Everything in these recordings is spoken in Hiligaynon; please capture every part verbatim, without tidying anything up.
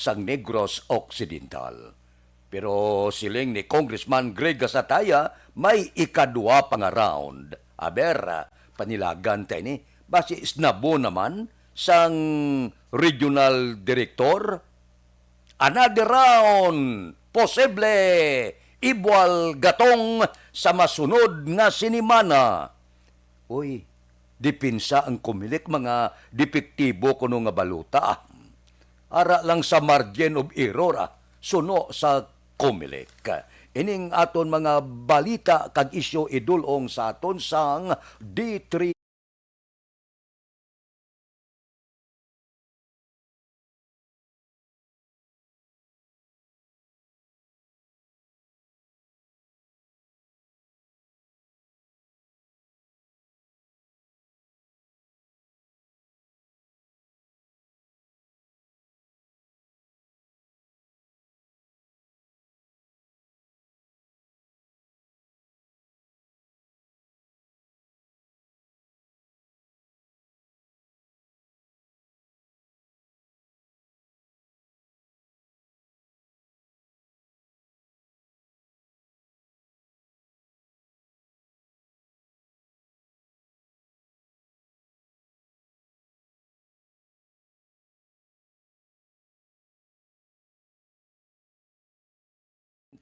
sang Negros Occidental. Pero siling ni Congressman Greg Gasataya, may ikadua pa nga round. Aber, panilagan ta ini, basi isnabo naman sang regional director. Another round, posible, Ibual Gatong sa masunod nga sinimana. Uy, depensa ang Comelec, mga depektibo kuno nga balota. Ara lang sa margin of error, ah, suno sa Comelec. Ining aton mga balita kag isyu idul-ong sa aton sang D three.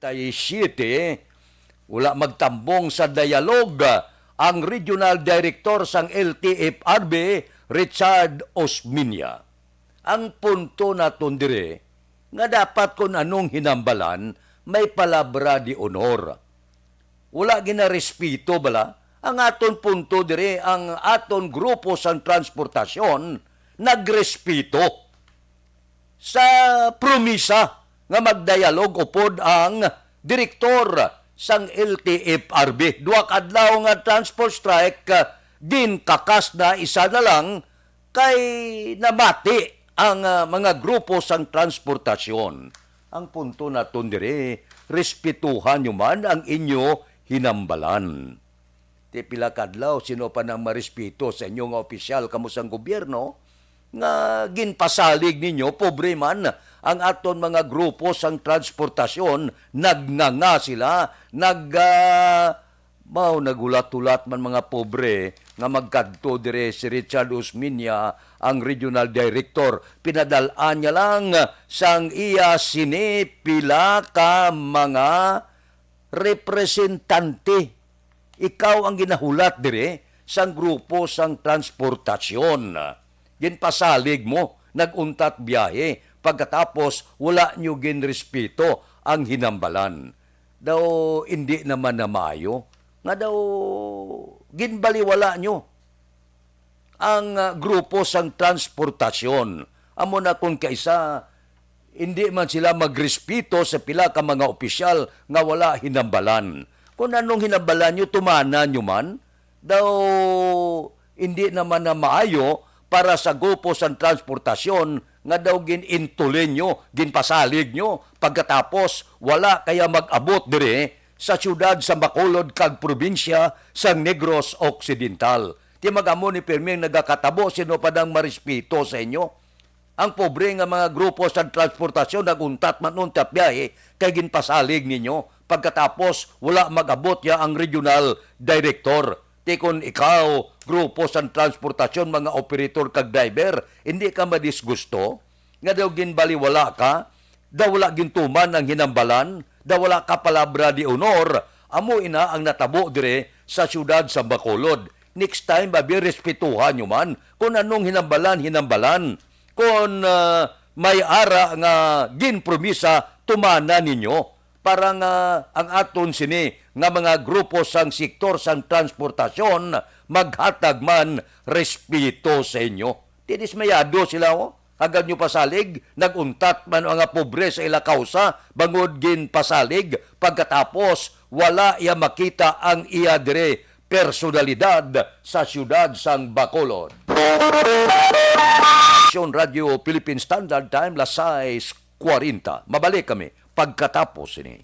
Siyete, wala magtambong sa dialogue ang Regional Director sang L T F R B, Richard Osminia. Ang punto naton dire nga dapat kon anong hinambalan may palabra de honor. Wala ginarespeto bala ang aton punto dire, ang aton grupo sang transportasyon nagrespeto sa promisa nga magdialog upod ang direktor sang L T F R B. Duha ka adlaw nga transport strike, ah, ginkakas na, isa na lang kay namati ang, ah, mga grupo sang transportasyon. Ang punto naton diri, respetuhan nyo man ang inyo hinambalan. Ti pila kadlaw, sino pa nang marespeto sa inyo nga opisyal kamo sang gobyerno nga ginpasalig ninyo, pobre man, ang aton mga grupo sang transportasyon, nagnganga sila, nag, ah, mao, naghulat-hulat man mga pobre nga magkadto dire si Richard Osmeña, ang regional director. Pinadal-an niya lang sang iya sini pila ka mga representante. Ikaw ang ginahulat diri sang grupo sang transportasyon. Ginpasalig mo, nag-untat biyahe, pagkatapos wala nyo ginrespeto ang hinambalan. Daw indi naman na maayo nga daw ginbaliwala nyo ang, ah, grupo sang transportasyon. Amo na, kung kaisa, hindi man sila magrespeto sa pila ka mga opisyal nga wala hinambalan. Kung anong hinambalan nyo, tumana nyo man. Daw hindi naman na maayo para sa grupo sang transportasyon nga daw gin-intulin nyo, ginpasalig nyo, pagkatapos wala kaya mag-abot diri sa siyudad sa Bacolod kag probinsya sang Negros Occidental. Ti mag-amo ni pirming nagakatabo, sino pa nang marespeto sa inyo? Ang pobre nga mga grupo sa transportasyon nag-untat man untat biyahe kay ginpasalig ninyo. Pagkatapos, wala mag-abot ya ang regional director. Ti kon ikaw, grupo sa transportasyon, mga operator kag driver, hindi ka madisgusto nga daw ginbaliwala ka, daw wala gintuman ang hinambalan, daw wala ka palabra de honor. Amo ina ang natabo dire sa siyudad sa Bacolod. Next time, abi, respetuhan nyo man. Kung anong hinambalan, hinambalan. Kung, ah, may ara nga ginpromisa, tumana ninyo. Para nga ang aton sini nga mga grupo sang sektor sang transportasyon maghatag man respeto sa inyo. Ti dismayado sila, oh. Agad nyo pasalig, nag-untat man ang mga pobre sa ila kausa, bangod ginpasalig, pagkatapos wala iya makita ang iya dire personalidad sa siyudad sang Bacolod. Radyo Philippine Standard Time, las sais cuarenta. Mabalik kami pagkatapos ini.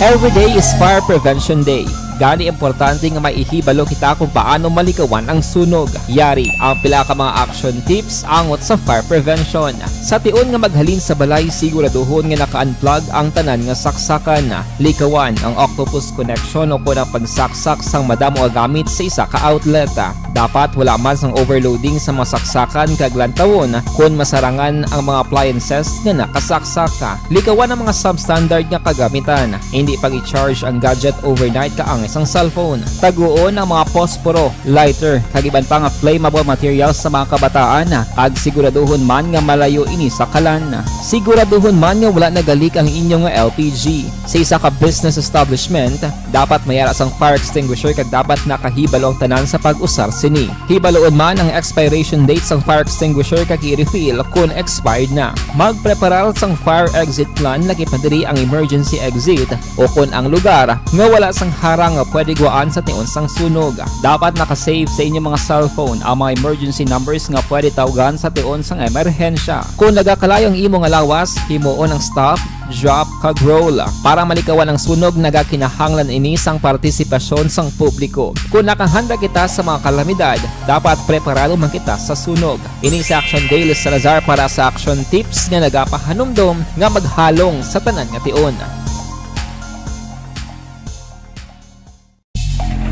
Every day is Fire Prevention Day. Gani, importante nga maihibalo kita kung paano malikawan ang sunog. Yari ang pila ka mga action tips angot sa fire prevention. Sa tion nga maghalin sa balay, siguraduhon nga naka-unplug ang tanan nga saksakan. Likawan ang octopus connection o kon ang pagsaksak sang madamo nga gamit sa isa ka outlet. Dapat wala man sang overloading sa mga saksakan kag lantawon kon masarangan ang mga appliances nga nakasaksak. Likawan ang mga substandard nga kagamitan. Hindi pag-i-charge ang gadget overnight kaangay sang cellphone. Taguon ang mga posporo, lighter, kag iban pa nga flammable materials sa mga kabataan, kag siguraduhon man nga malayo ini sa kalan. Siguraduhon man nga wala nagalik ang inyo nga L P G. Sa isa ka business establishment, dapat may ara sang fire extinguisher kag dapat nakahibalo ang tanan sa pag-usar sini. Hibaloon man ang expiration date sang fire extinguisher kag i-refill kon expired na. Magpreparar sang fire exit plan, lakip na diri ang emergency exit, o kon ang lugar nga wala sang harang nga pwede guwaan sa tion sang sunog. Dapat naka-save sa inyong mga cellphone ang mga emergency numbers nga pwede tawgan sa tion sang emerhensya. Kon nagakalayo ang imo nga lawas, himuon ang stop, drop, kag roll. Para malikawan ang sunog, nagakinahanglan ini sang partisipasyon sang publiko. Kon nakahanda kita sa mga kalamidad, dapat preparado man kita sa sunog. Ini si Action Dale Salazar para sa Action Tips nga nagapahanumdom nga maghalong sa tanan nga tion.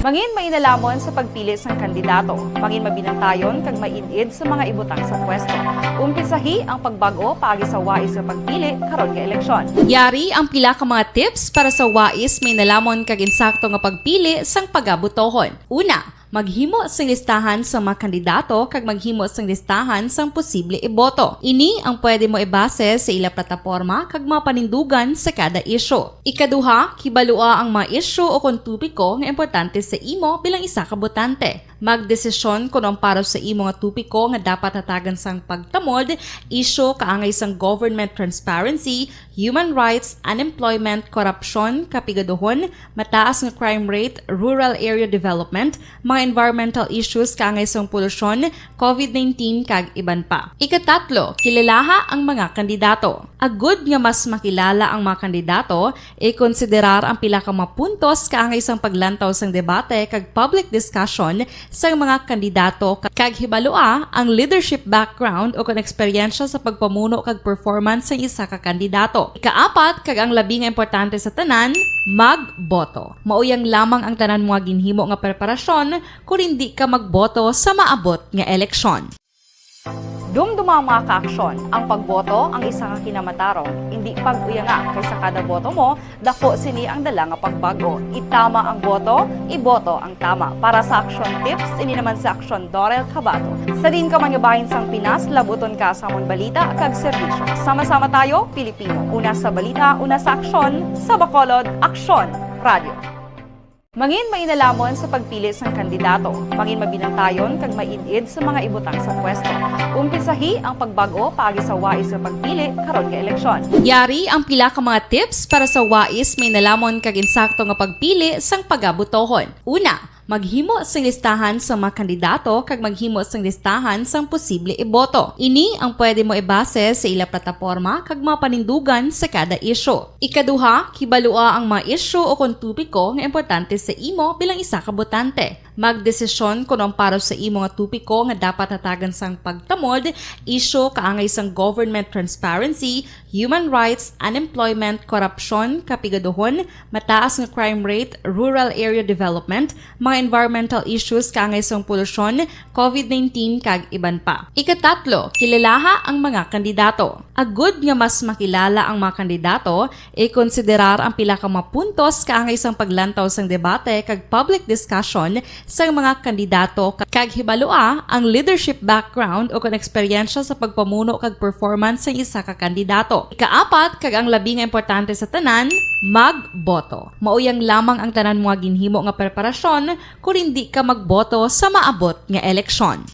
Mangin mainalomon sa pagpili sang kandidato. Mangin mabinantayon kag maid-id sa mga ibutang sa pwesto. Umpisahi ang pagbag-o paagi sa wais nga pagpili karon nga eleksyon. Yari ang pila ka mga tips para sa wais, mainalomon kag insakto nga pagpili sang pagabotohon. Una, maghimo sing listahan sa mga kandidato kag maghimo sing listahan sang posible iboto. Ini ang pwede mo ibase sa ila plataporma kag mga panindugan sa kada isyu. Ikaduha, kibalua ang mga isyu o kon topiko nga importante sa imo bilang isa ka botante. Magdesisyon kon ang para sa imo nga topiko nga dapat hatagan sang pagtamod, isyu kaangay sang government transparency, human rights, unemployment, korupsyon, kapigaduhon, mataas nga crime rate, rural area development, mga environmental issues kaangay sang polusyon, covid nineteen, kag iban pa. Ikatatlo, kilalaha ang mga kandidato. Agud nga mas makilala ang mga kandidato, ikonsiderar ang pila ka mga puntos kaangay sang paglantaw sang debate kag public discussion sang mga kandidato, kag hibalua ang leadership background o kon eksperyensya sa pagpamuno kag performance sang isa ka kandidato. Ikaapat, kag ang labi nga importante sa tanan, magboto. Mauyang lamang ang tanan mo nga ginhimo nga preparasyon kon indi ka magboto sa maabot nga eleksyon. Dumduma ang mga kaaksyon. Ang pagboto ang isa ka kinamatarong. Indi pag-uyanga, kay sa kada boto mo, daku sini ang dala nga pagbag-o. Itama ang boto, iboto ang tama. Para sa Action Tips, ini naman si Action Dorel Cabato. Sa diin ka man nga bahin sang Pinas, labuton ka sa amon balita kag serbisyo. Sama-sama tayo, Pilipino. Una sa balita, una sa aksyon, sa Bacolod, Aksyon Radio. Mangin mainalomon sa pagpili sang kandidato. Mangin mabinantayon kag maid-id sa mga ibutang sa pwesto. Umpisahi ang pagbag-o paagi sa wais nga pagpili karon nga eleksyon. Yari ang pila ka mga tips para sa wais, mainalomon kag insakto nga pagpili sang pagabotohon. Una, maghimo sing listahan sa mga kandidato kag maghimo sing listahan sang posible iboto. Ini ang pwede mo ibase sa ila plataporma kag mga panindugan sa kada isyu. Ikaduha, kibalua ang mga isyu o kon topiko nga importante sa imo bilang isa ka botante. Magdesisyon kon ang para sa imo nga topiko nga dapat hatagan sang pagtamod, isyu kaangay sang government transparency, human rights, unemployment, korupsyon, kapigaduhon, mataas nga crime rate, rural area development, mga environmental issues kaangay sang polusyon, covid nineteen, kag iban pa. Ikatatlo, kilalaha ang mga kandidato. Agud nga mas makilala ang mga kandidato, ikonsiderar ang pila ka mga puntos kaangay sang paglantaw sang debate kag public discussion sang mga kandidato, kag hibalua ang leadership background o kon eksperyensya sa pagpamuno kag performance sang isa ka kandidato. Ikaapat, kag ang labi nga importante sa tanan, magboto. Mauyang lamang ang tanan mo nga ginhimo nga preparasyon kon indi ka magboto sa maabot nga eleksyon.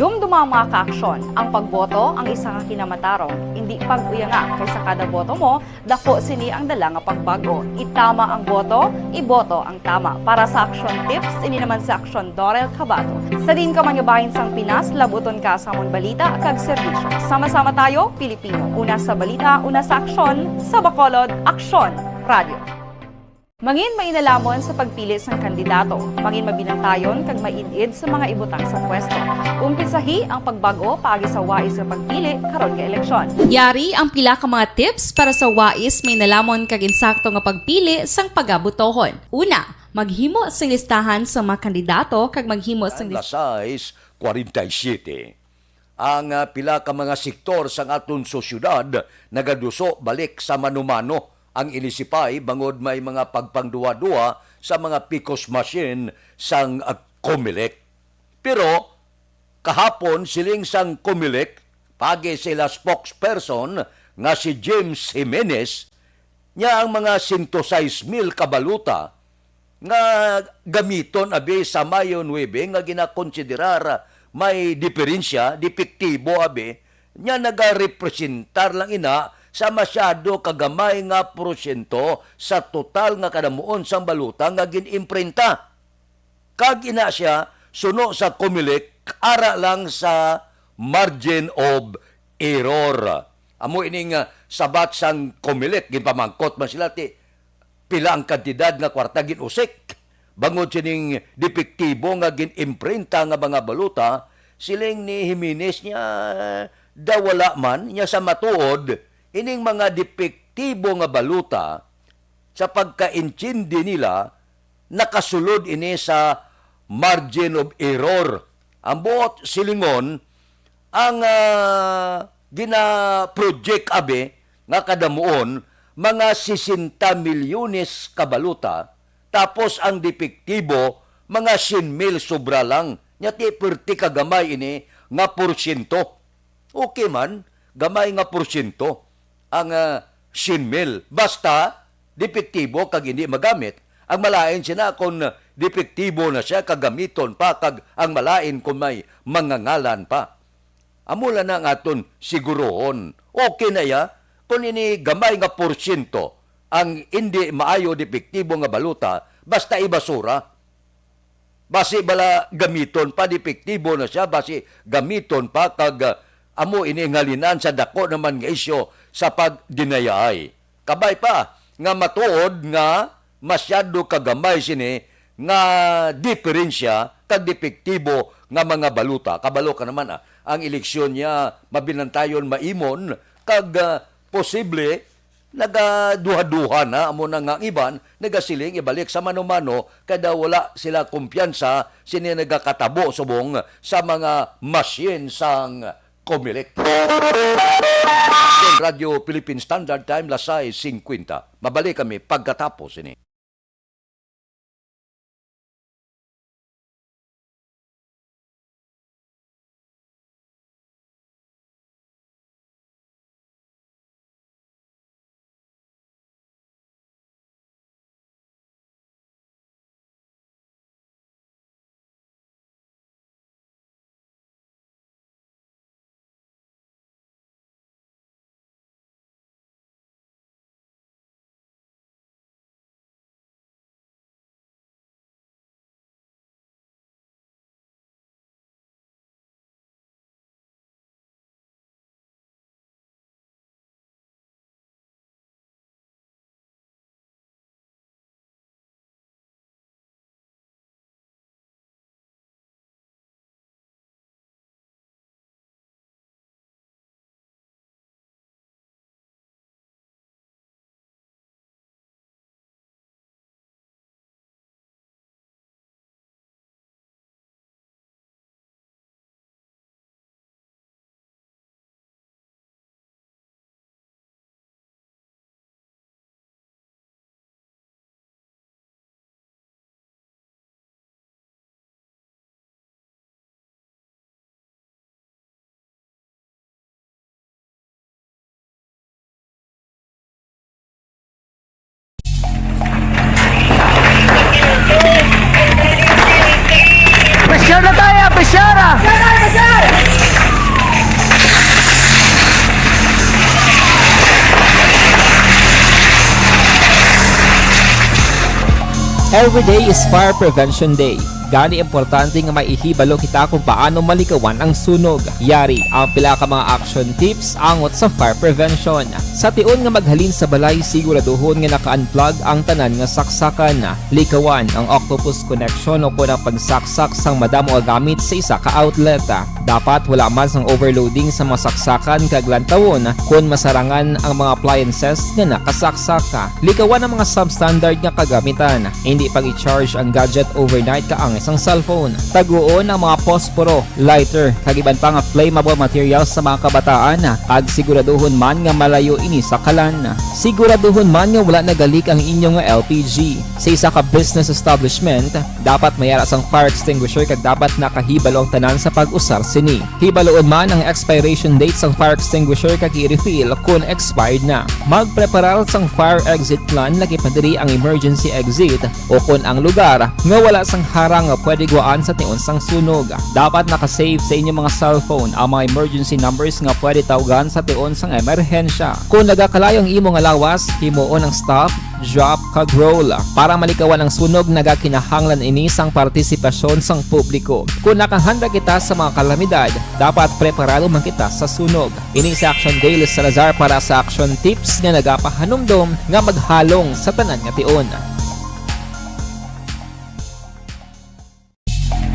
Dumduma ang mga kaaksyon. Ang pagboto ang isa ka kinamatarong. Indi pag-uyanga, kay sa kada boto mo, daku sini ang dala nga pagbag-o. Itama ang boto, iboto ang tama. Para sa Action Tips, ini naman si Action Dorel Cabato. Sa diin ka man nga bahin sang Pinas, labuton ka sa amon balita kag serbisyo. Sama-sama tayo, Pilipino. Una sa balita, una sa aksyon, sa Bacolod, Aksyon! Radyo. Mangin mainalamon sa pagpili sang kandidato, mangin mabinantayon kag maid-id sa mga ibutang sa pwesto. Umpisahi ang pagbag-o paagi sa wais nga pagpili karon nga eleksyon. Yari ang pila ka mga tips para sa wais mainalamon kag insakto nga pagpili sang pagabotohon. Una, maghimo sing listahan sa mga kandidato kag maghimo sing lis- Alas sais kwarenta y siyete. Ang, ah, pila ka mga sektor sang aton sosyedad nagaduso balik sa manumano. Ang inisipay bangod may mga pagpangduha-duha sa mga picos machine sang, ah, Comelec. Pero kahapon, siling sang Comelec, paagi sa ila spokesperson nga si James Jimenez, nya ang mga sento sais mil ka balota nga gamiton abi sa Mayo nuebe nga ginakonsiderar may diferensya, depektibo abi, nya nagarepresentar lang ina sa masyado kagamay nga porsyento sa total nga kadamuon sang balota nga gin-imprinta. Kag ina sia, suno sa Comelec, ara lang sa margin of error. Amo ining, ah, sabat sang Comelec, ginpamangkot man sila ti pila ang kantidad nga kwarta gin-usik bangod sining depektibo nga gin-imprinta nga mga balota. Siling ni Jimenez, nya daw wala man, nya sa matuod, ining mga depektibo nga balota, sa pagkaintindi nila, nakasulod ini sa margin of error. Ang buot silingon, ang, ah, gina-project abi nga kadamuon mga sesenta milyones ka balota, tapos ang depektibo mga syen mil sobra lang. Nya ti perti ka gamay ini nga porsyento. Okay man, gamay nga porsyento ang, ah, syen mil. Basta, depektibo kag hindi magamit. Ang malain sina kung depektibo na sia, kag gamiton pa, kag ang malain kung may mga ngalan pa. Amo lang na ang aton sigurohon. Okay na ya, kung ini gamay nga porsyento ang hindi maayo, depektibo nga balota, basta ibasura. Basi bala gamiton pa, depektibo na sia, basi gamiton pa, kag, ah, amo ini ang halinan sa dako naman nga isyu sa pagdinayaay. Kabay pa nga matuod nga masyado kagamay sini nga diferensya kag depektibo nga mga balota. Kabalo ka naman, ah, ang eleksyon niya mabinantayon maimon kag, ah, posible nagaduha-duha na, amo na nga ang iban nagasiling ibalik sa mano-mano, kay daw wala sila kumpiyansa sini nagakatabo subong sa mga machine sang Comelec. Radyo Philippine Standard Time, alas sais singkwenta. Mabalik kami pagkatapos ini. Pisyar na tayo, pisyar na! Every day is Fire Prevention Day. Gani, importante nga may ihibalo kita kung paano malikawan ang sunog. Yari ang pila ka mga action tips angot sa fire prevention. Sa tion nga maghalin sa balay, siguraduhon nga naka-unplug ang tanan nga saksakan. Likawan ang octopus connection o kon ang pagsaksak sang madamo nga gamit sa isa ka outlet. Dapat wala man sang overloading sa mga saksakan kag lantawon kon masarangan ang mga appliances nga nakasaksak. Likawan ang mga substandard nga kagamitan. Hindi pag-i-charge ang gadget overnight kaangay sang cellphone. Taguon ang mga posporo, lighter, kag iban pa nga flammable materials sa mga kabataan, kag siguraduhon man nga malayo ini sa kalan. Siguraduhon man nga wala nagalik ang inyo nga L P G. Sa isa ka business establishment, dapat may ara sang fire extinguisher kag dapat nakahibalo ang tanan sa pag-usar sini. Hibaluon man ang expiration date sang fire extinguisher kag i-refill kon expired na. Magpreparar sang fire exit plan, laki pa diri ang emergency exit o kon ang lugar nga wala sang harang nga pwede gwaan sa tion sang sunog. Dapat naka-save sa inyo mga cellphone ang mga emergency numbers nga pwede tawgan sa tion sang emerhensya. Kon nagakalayo ang imo nga lawas, himuon ang stop, drop, kag roll. Para malikawan ang sunog, nagakinahanglan ini sang partisipasyon sang publiko. Kon nakahanda kita sa mga kalamidad, dapat preparado man kita sa sunog. Ini si Action Daily Salazar para sa Action Tips nga nagapahanumdom nga maghalong sa tanan nga tion.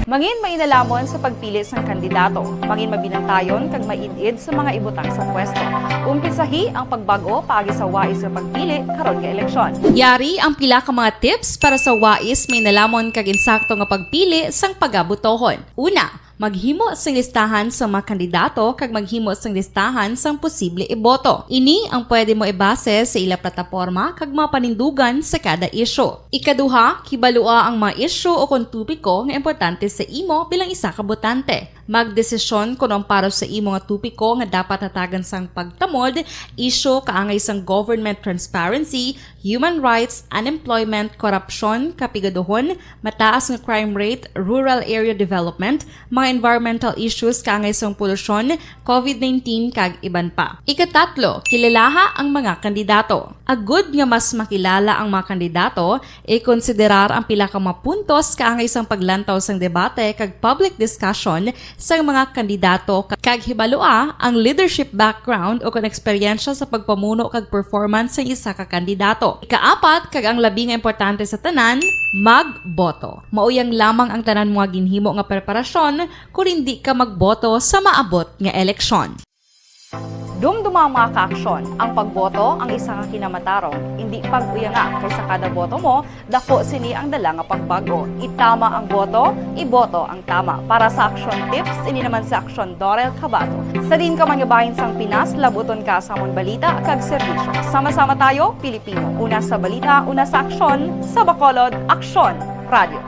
Mangin mainalamon sa pagpili sang kandidato. Mangin mabinantayon kag maid-id sa mga ibutang sa pwesto. Umpisahi ang pagbag-o paagi sa wais nga pagpili karon nga eleksyon. Yari ang pila ka mga tips para sa wais, mainalamon kag insakto nga pagpili sang pagabotohon. Una, maghimo sing listahan sa mga kandidato kag maghimo sing listahan sang posible iboto. Ini ang pwede mo ibase sa ila plataporma kag mga panindugan sa kada isyu. Ikaduha, kibalua ang mga isyu o kon topiko nga importante sa imo bilang isa ka botante. Magdesisyon kon ang para sa imo nga topiko nga dapat hatagan sang pagtamod, isyu kaangay sang government transparency, human rights, unemployment, korupsyon, kapigaduhon, mataas nga crime rate, rural area development, mga environmental issues kaangay sang polusyon, covid nineteen, kag iban pa. Ikatatlo, kilalaha ang mga kandidato. Agud nga mas makilala ang mga kandidato, ikonsiderar ang pila ka mga puntos kaangay sang paglantaw sang debate kag public discussion sang mga kandidato, kag hibalua ang leadership background o kon eksperyensya sa pagpamuno kag performance sang isa ka kandidato. Ikaapat, kag ang labi nga importante sa tanan, magboto. Mao yang lamang ang tanan mo nga ginhimo nga preparasyon kon indi ka magboto sa maabot nga eleksyon. Dumduma ang mga kaaksyon. Ang pagboto ang isa ka kinamatarong. Indi pag-uyanga, kay sa kada boto mo, dako sini ang dala nga pagbag-o. Itama ang boto, iboto ang tama. Para sa Action Tips, ini naman si Action Dorel Cabato. Sa diin ka man nga bahin sang Pinas, labuton ka sa amon balita kag serbisyo. Sama-sama tayo, Pilipino. Una sa balita, una sa aksyon, sa Bacolod, Aksyon Radio.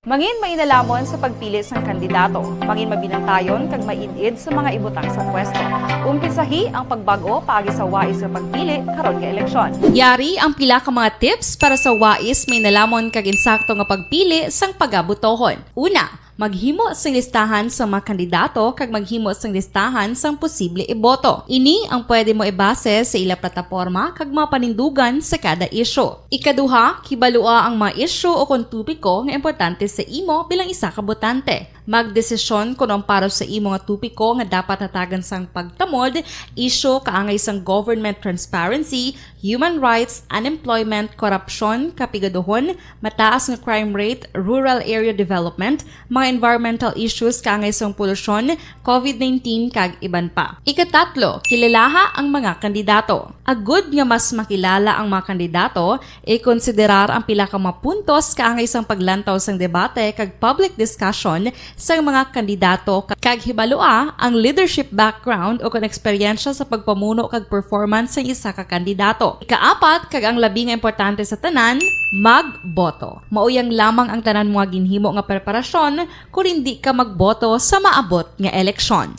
Mangin mainalamon sa pagpili sang kandidato. Mangin mabinantayon kag maid-id sa mga ibutang sa pwesto. Umpisahi ang pagbag-o paagi sa wais nga pagpili karon nga eleksyon. Yari ang pila ka mga tips para sa wais, mainalamon kag insakto nga pagpili sang pagabotohon. Una, maghimo sing listahan sa mga kandidato kag maghimo sing listahan sang posible iboto. Ini ang pwede mo ibase sa ila plataporma kag mga panindugan sa kada isyu. Ikaduha, kibalua ang mga isyu o kon topiko nga importante sa imo bilang isa ka botante. Magdesisyon kon ang para sa imo nga topiko nga dapat hatagan sang pagtamod, isyu kaangay sang government transparency, human rights, unemployment, korupsyon, kapigaduhon, mataas nga crime rate, rural area development, mga environmental issues kaangay sang polusyon, covid nineteen, kag iban pa. Ikatatlo, kilalaha ang mga kandidato. Agud nga mas makilala ang mga kandidato, ikonsiderar ang pila ka mga puntos kaangay sang paglantaw sang debate kag public discussion sang mga kandidato, kag hibalua ang leadership background o kon eksperyensya sa pagpamuno kag performance sang isa ka kandidato. Ikaapat, kag ang labi nga importante sa tanan, magboto. Mao yang lamang ang tanan mo nga ginhimo nga preparasyon kon indi ka magboto sa maabot nga eleksyon.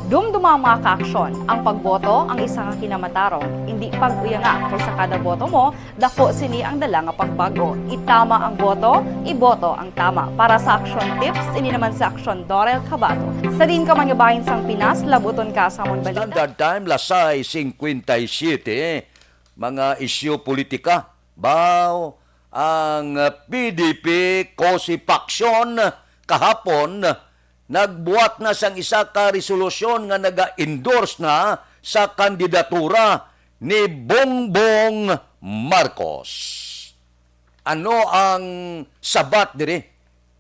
Dumduma ang mga kaaksyon. Ang pagboto ang isa ka kinamatarong. Indi pag-uyanga, kay sa kada boto mo, dako sini ang dala nga pagbag-o. Itama ang boto, iboto ang tama. Para sa Action Tips, ini naman si Action Dorel Cabato. Sa diin ka man nga bahin sang Pinas, labuton ka sa amon balita. Standard Time, las sais cincuenta y siete. Mga isyu politika. Baw, Ang P D P COSE faction kahapon nagbuhat na sang isa ka resolusyon nga naga-endorse na sa kandidatura ni Bongbong Marcos. Ano ang sabat diri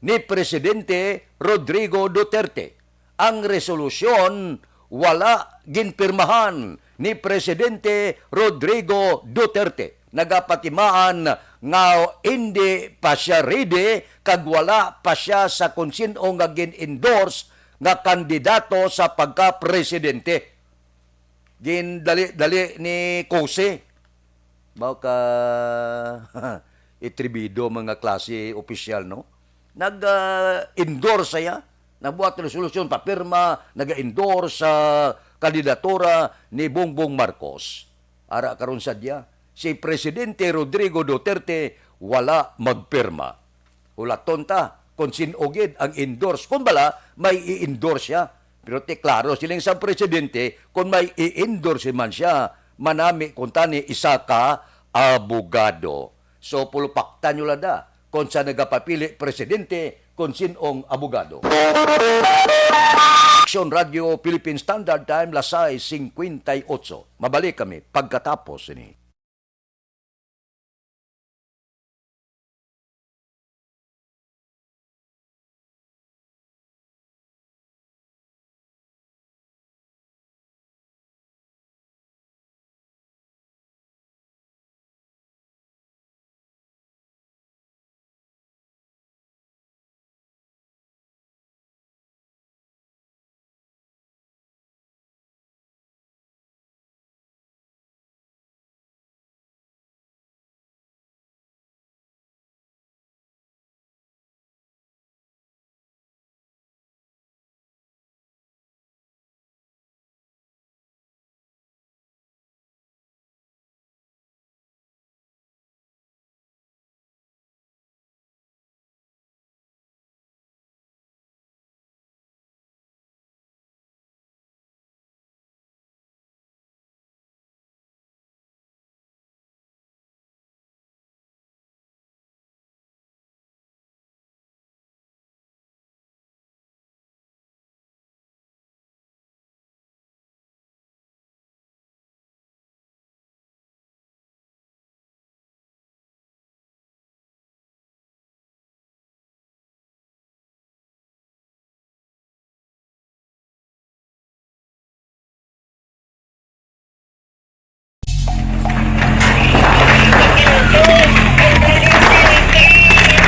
ni Presidente Rodrigo Duterte? Ang resolusyon wala ginpirmahan ni Presidente Rodrigo Duterte. Nagapatimaan nga hindi pa sia ready kag wala pa sia sa kon sin-o nga gin-endorse nga kandidato sa pagka-presidente. Gindali-dali ni COSE. Mao ka itrebido, mga klase opisyal, no? Nag, ah, endorse siya. Nagbuhat resolusyon, papirma, nag-endorse sa kandidatura ni Bongbong Marcos. Ara karon sadya, si Presidente Rodrigo Duterte wala magpirma. Hulaton ta kung sin-o gid ang endorse. Kung bala, may i-endorse siya. Pero ti klaro siling sa presidente, kung may i-endorse man siya, manami kuntani isa ka abogado. So, pulupaktan nyo lang da kung sa nagapapili presidente, kung sin-ong abogado. Action Radio Philippine Standard Time, las sais cincuenta y ocho. Mabalik kami pagkatapos ini.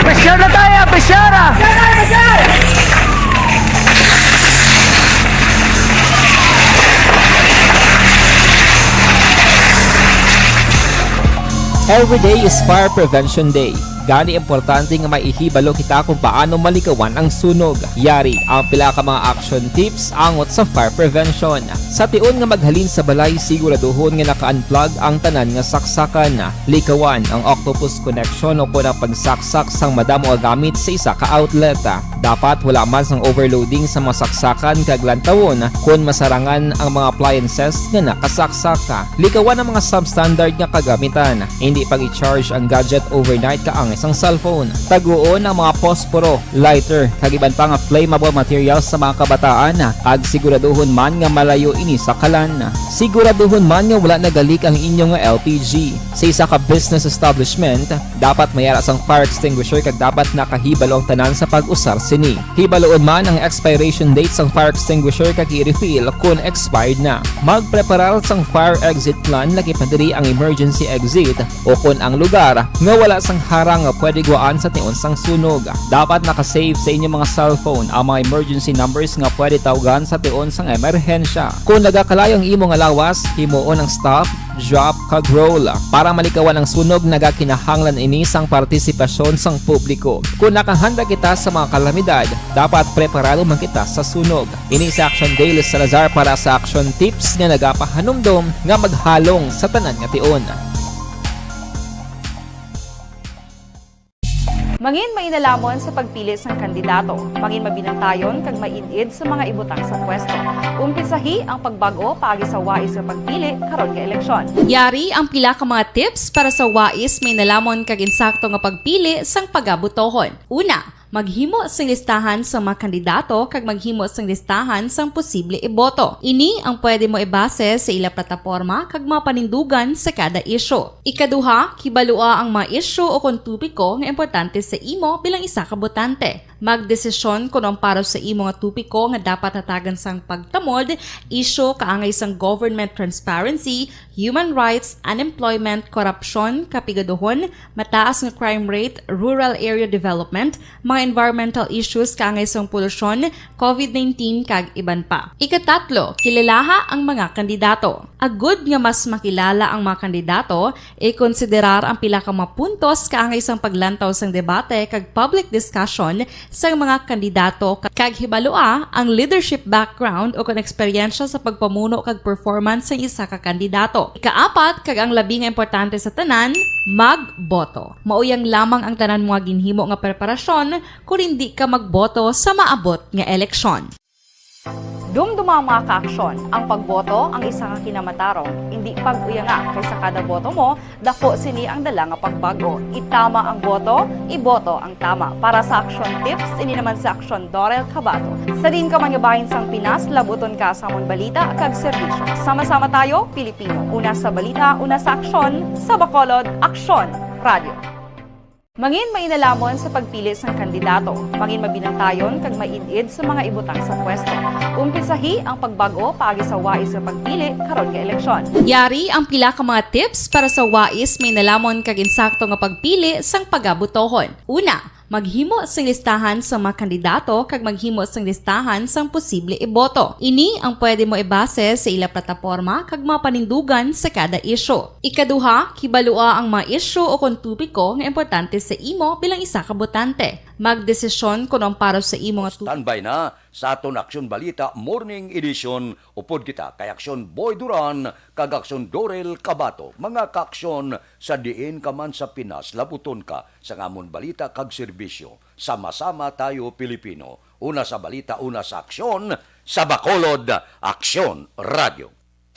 Pisyara tayo, pisyara! Every day is Fire Prevention Day. Gani, importante nga may ihibalo kita kung paano malikawan ang sunog. Yari ang pila ka mga action tips angot sa fire prevention. Sa tion nga maghalin sa balay, siguraduhon nga naka-unplug ang tanan nga saksakan. Likawan ang octopus connection o kon ang pagsaksak sang madamo nga gamit sa isa ka outlet. Dapat wala man sang overloading sa mga saksakan kag lantawon kon masarangan ang mga appliances nga nakasaksak. Likawan ang mga substandard nga kagamitan. Indi pag-i-charge ang gadget overnight kaangay sang cellphone. Taguon ang mga posporo, lighter, kag iban pa nga flammable materials sa mga kabataan, kag siguraduhon man nga malayo ini sa kalan. Siguraduhon man nga wala nagalik ang inyo nga L P G. Sa isa ka business establishment, dapat may ara sang fire extinguisher kag dapat nakahibalo ang tanan sa pag-usar sini. Hibaluon man ang expiration date sang fire extinguisher kag i-refill kon expired na. Magpreparar sang fire exit plan, lakip na diri ang emergency exit o kon ang lugar nga wala sang harang nga pwede gwaan sa tion sang sunog. Dapat naka-save sa inyo mga cellphone ang mga emergency numbers nga pwede tawgan sa tion sang emerhensya. Kon nagakalayo ang imo nga lawas, himuon ang stop, drop, kag roll. Para malikawan ang sunog, nagakinahanglan ini sang partisipasyon sang publiko. Kon nakahanda kita sa mga kalamidad, dapat preparado man kita sa sunog. Ini si Action Daily Salazar para sa Action Tips nga nagapahanumdom nga maghalong sa tanan nga tion. Mangin mainalamon sa pagpili sang kandidato. Mangin mabinantayon kag maid-id sa mga ibutang sa pwesto. Umpisahi ang pagbag-o paagi sa wais nga pagpili karon nga eleksyon. Yari ang pila ka mga tips para sa wais, mainalamon kag insakto nga pagpili sang pagabotohon. Una, maghimo sing listahan sa mga kandidato kag maghimo sing listahan sang posible iboto. Ini ang pwede mo ibase sa ila plataporma kag mga panindugan sa kada isyu. Ikaduha, kibalua ang mga isyu o kon topiko nga importante sa imo bilang isa ka botante. Magdesisyon kon ang para sa imo nga topiko nga dapat hatagan sang pagtamod, isyu kaangay sang government transparency, human rights, unemployment, korupsyon, kapigaduhon, mataas nga crime rate, rural area development, mga environmental issues kaangay sang polusyon, covid nineteen, kag iban pa. Ikatatlo, kilalaha ang mga kandidato. Agud nga mas makilala ang mga kandidato, ikonsiderar ang pila ka mga puntos kaangay sang paglantaw sang debate kag public discussion sang mga kandidato, ka-, kag hibalua ang leadership background o kon eksperyensya sa pagpamuno kag performance sang isa ka kandidato. Ikaapat, kag ang labi nga importante sa tanan, magboto. Mao yang lamang ang tanan mo nga ginhimo nga preparasyon kon hindi ka magboto sa maabot nga eleksyon. Dumduma ang mga kaaksyon. Ang pagboto ang isa ka kinamatarong. Indi pag-uyanga, kay sa kada boto mo, dako sini ang dala nga pagbag-o. Itama ang boto, iboto ang tama. Para sa Aksyon Tips, ini naman si Aksyon Dorel Cabato. Sa diin ka man nga bahin sang Pinas, labuton ka sa amon balita kag serbisyo. Sama-sama tayo, Pilipino. Una sa balita, una sa aksyon, sa Bacolod, Aksyon Radio. Mangin mainalamon sa pagpili sang kandidato. Mangin mabinantayon kag maid-id sa mga ibutang sa pwesto. Umpisahi ang pagbag-o paagi sa wais nga pagpili karon nga eleksyon. Yari ang pila ka mga tips para sa wais, mainalamon kag insakto nga pagpili sang pagabotohon. Una, maghimo sing listahan sa mga kandidato kag maghimo sing listahan sang posible iboto. Ini ang pwede mo ibase sa ila plataporma kag mga panindugan sa kada isyu. Ikaduha, kibalua ang mga isyu o kon topiko nga importante sa imo bilang isa ka botante. Magdesisyon kon ang para sa imo nga tu- Standby na sa aton Aksyon Balita Morning Edition. Upod kita kay Aksyon Boy Duran kag Aksyon Dorel Cabato. Mga kaaksyon, sa diin ka man sa Pinas, labuton ka sa amon balita kag serbisyo. Sama-sama tayo, Pilipino. Una sa balita, una sa aksyon, sa Bacolod, Aksyon Radio.